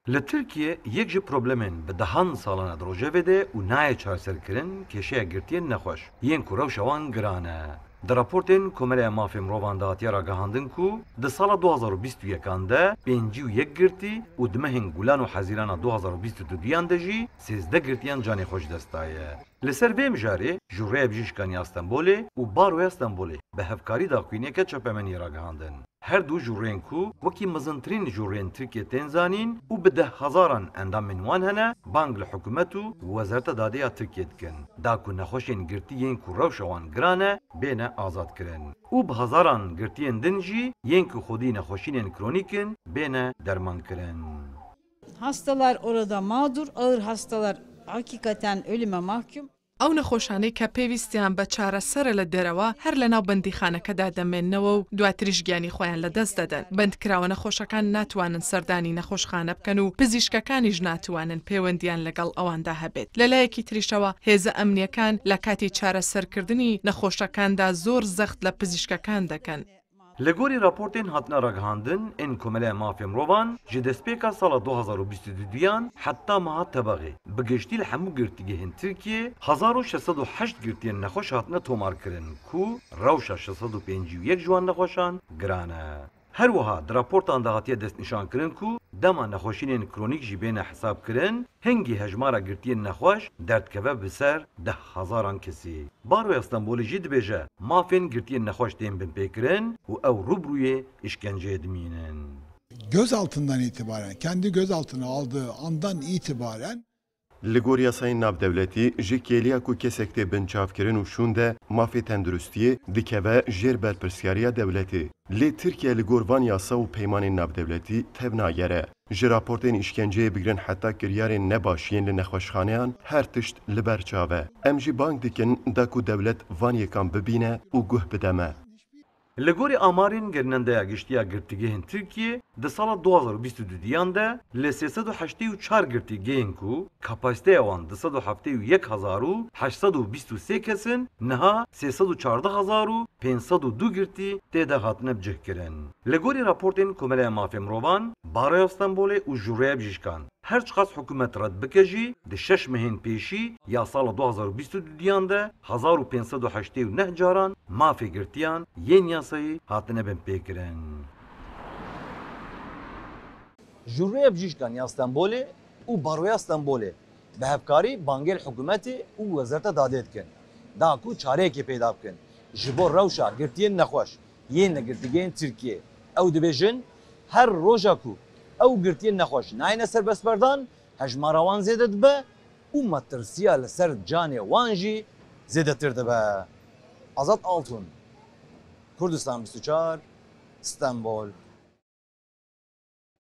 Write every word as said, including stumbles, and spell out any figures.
Li Tirkiye yek ji problemên bi dehan salan e di rojevê de û nayê çareserkirin kêşeya girtiyên nexweş yên ku rewşa wan giran e. Di raportên Komeleya Mafê Mirovan de hatiye ragihandin ku di sala du hazar û bîst û yekan de pêncî û yek girtî û di mehên Gulan û Hezîrana du hazar û bîst û duduyan de jî sêzdeh girtiyan canê xwe ji dest daye. Li ser vê mijarê Jûreya Bijîşkan ya Stenbolê û Baroya Stenbolê bi hevkarî daxuyaniyeke çapemeniyê ragihandin. Her du jûreyên ku wekî mezintirîn jûreyên Tirkiyê tên zanîn û bi deh hezaran endamên wan hene, bang li hikûmet û Wezareta Dadê ya Tirkiyê dikin, da ku nexweşên girtî yên ku rewşa wan giran e, bêne azadkirin. Û bi hezaran girtiyên din jî yên ku xwedî nexweşînên kronîk in, bêne dermankirin. Hastalar orada mağdur, ağır hastalar hakikaten ölüme mahkum. ئەو نەخۆشانەی کە پێویستیان بە چارەسەرە لە دەرەوە، هەر لەناو بەندیخانەکەدا دەمێننەوە و دواتریش گیانی خۆیان لەدەست دەدەن. بەندکراوە نەخۆشەکان ناتوانن سەردانی نەخۆشخانە بکەن و پزیشکەکانیش ناتوانن پەیوەندییان لەگەڵ ئەواندا هەبێت. لەلایەکی تریشەوە، هێزە ئەمنییەکان لەکاتی چارەسەرکردنی نەخۆشەکاندا زۆر زەخت لە پزیشکەکان دەکەن. Li gorî raportên hatine ragihandin, ên Komeleya Mafê Mirovan ji destpêka sala du hazar û bîst û duduyan heta meha Tebexê bi giştî li hemû girtîgehên Tirkiyê hezar û şeş sed û heşt girtiyên nexweş hatine tomarkirin ku rewşa şeş sed û pêncî û yek ji wan nexweşan giran e. Her wiha di raportan de hatiye destnîşankirin ku dema nexweşînên kronîk jî bêne hesabkirin, hingî hejmara girtiyên nexweş derdikeve bi ser deh hezaran kesî. Baroya Stenbolê jî dibêje, mafên girtiyên nexweş tên binpêkirin û ew rûbirûyê îşkenceyê dimînin. Gözaltından itibaren, kendi gözaltına aldığı andan itibaren Li gor yasayên navdewletî, ji kêliya ku kesek tê binçavkirin û şûnde mafê tenduristiyê, dikeve jêr berpirsyariya dewletê. Lê Tirkiye li gor van yasa û peymanên navdewletî tev nagere. Ji raportên îşkenceyê bigirin heta kiryarên nebaş yên li nexweşxaneyan her tişt li ber çav e. Em jî bang dikin da ku dewlet van yekan bibîne û guh bide me. Li gorî amarên Gerînendeya Giştî ya Girtîgehên Tirkiyê, di sala du hazar û bîst û duduyan de li sê sed û heştê û çar girtîgehên ku kapasiteya wan du sed û heftê û yek hezar û heşt sed û bîst û sê kes in, niha sê sed û çardeh hezar û pênc sed û du girtî tê de hatine bicihkirin. Li gorî raportên Komeleya Mafê Mirovan, Baroya Stenbolê û Jûreya Bijîşkan, her çiqas hikûmet red bike jî, di şeş mehên pêşî ya sala du hazar û bîst û duduyan de hezar û pênc sed û heştê û neh caran mafê girtiyan yên yasayî hatine binpêkirin. Jûreya Bijîşkan ya Stenbolê û Baroya Stenbolê bi hevkarî bangê li hikûmetê û Wezareta Dadê dikin, da ku çareyekê peyda bikin ji bo rewşa girtiyên nexweş yên li girtîgehên Tirkiyê. Ew dibêjin, her roja ku ew girtiyên nexweş nayêne serbestberdan, hejmara wan zêde dibe û metirsiya li ser canê wan jî zêdetir dibe. Azad Altun, Kurdistan bîst û çar, Stenbol.